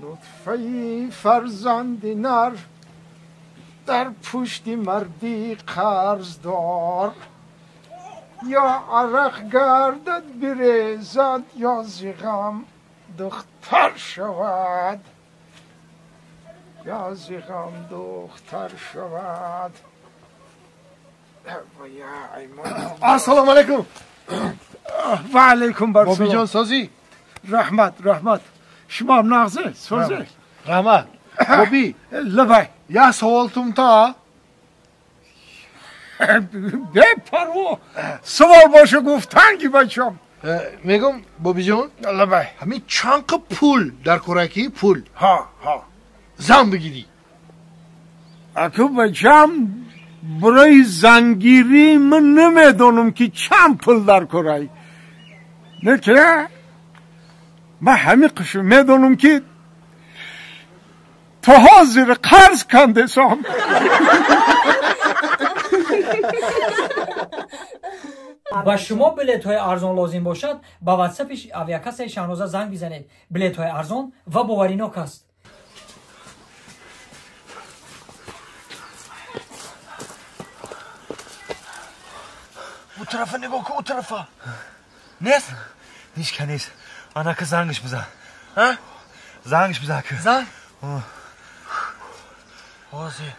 Нутфаи фарзанди нар дар пушти марди қарздор, ё арақ гардад бирезад, ё зи ғам духтар шавад, ё зи ғам духтар шавад. Ассалому алайкум. Ва алайкум барсалом. Бобиҷон, созӣ? Раҳмат, раҳмат. Шумо нағзе, созе? Раҳмат. Боби, лабай. Як савол тумта? Бепарво. Савол боша гуфтанги бачам. Мегум, Бобиҷон? Лабай. Ҳамин чанд қа пул дар кораки пул? Ҳа, ҳа. Зан бигирӣ. Аку бачам, барои зангирӣ ман намедонам ки чанд пул дар корай. Не ки ман ҳамин қишм медонам ки то ҳозир қарз кандесам. Ба шумо билетҳои арзон лозим бошад, ба ватсапи авиакассаи Шаҳноза занг бизанед. Билетҳои арзон ва боваринок аст. У тарафа нигоҳ кун, у тарафа. Нест? Ҳеҷ ка нест. Анака зангаш бизан. А? Зангаш бизан ка. Занг? Ҳозир.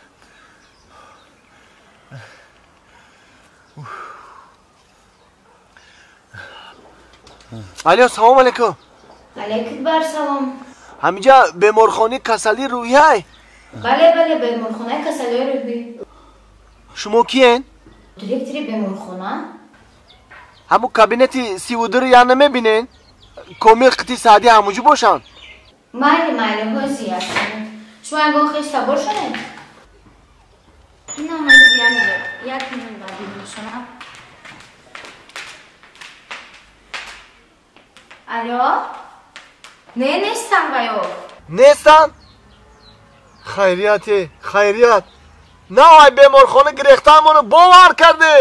Алё, салом алейкум. Алейкум бар салом. Ҳаминҷа беморхонаи касалии рӯҳиай? Бале, бале, беморхонаи касалии рӯҳӣ. Шумо киен? Директори беморхона. Ҳамун кабинети 32-ро я намебинен? Комил қити саъдӣ ҳамуҷу бошанд? Майли, майли, ҳозир ҳастам. Шумо ягон хеш табор шудед? Ина ҳозир як минут баъд мешавам. Алло? Не, нестам ваё. Нестан? Хайрияте, хайрият. На, ай беморхона гирехтаамоно бовар карде.